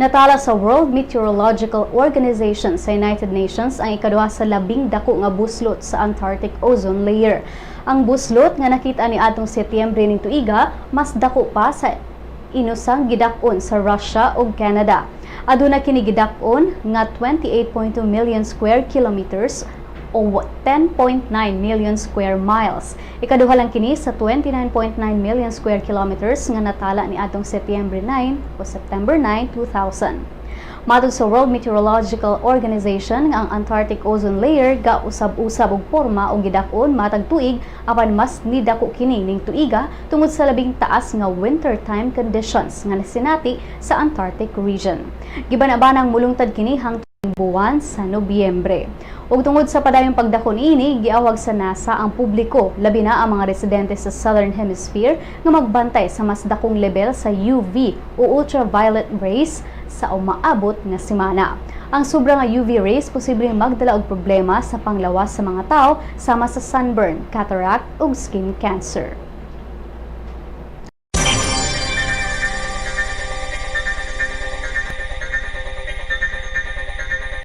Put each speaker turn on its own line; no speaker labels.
Natala sa World Meteorological Organization sa United Nations ang ikaduha sa labing dako nga buslot sa Antarctic ozone layer. Ang buslot nga nakita ni atong Setyembre ning tuiga mas dako pa sa inusang gidak-on sa Russia ug Canada. Aduna kini gidak-on nga 28.2 million square kilometers o 10.9 million square miles. Ikaduha lang kini sa 29.9 million square kilometers nga natala ni atong Setyembre 9 o September 9, 2000. Matod sa World Meteorological Organization nga ang Antarctic ozone layer ga usab-usab og porma og gidak-on matag tuig, apan mas nidako kini ning tuiga tungod sa labing taas nga winter time conditions nga nasinati sa Antarctic region. Gibana-banang mulungtad kini hangtod buwan sa Nobyembre. Ug tungod sa padayong pagdako niini, giawhag sa NASA ang publiko, labi na ang mga residente sa Southern Hemisphere, nga magbantay sa mas dakong level sa UV o ultraviolet rays sa umaabot nga semana. Ang sobra nga UV rays posibleng magdala og problema sa panglawas sa mga tao sama sa sunburn, cataract ug skin cancer.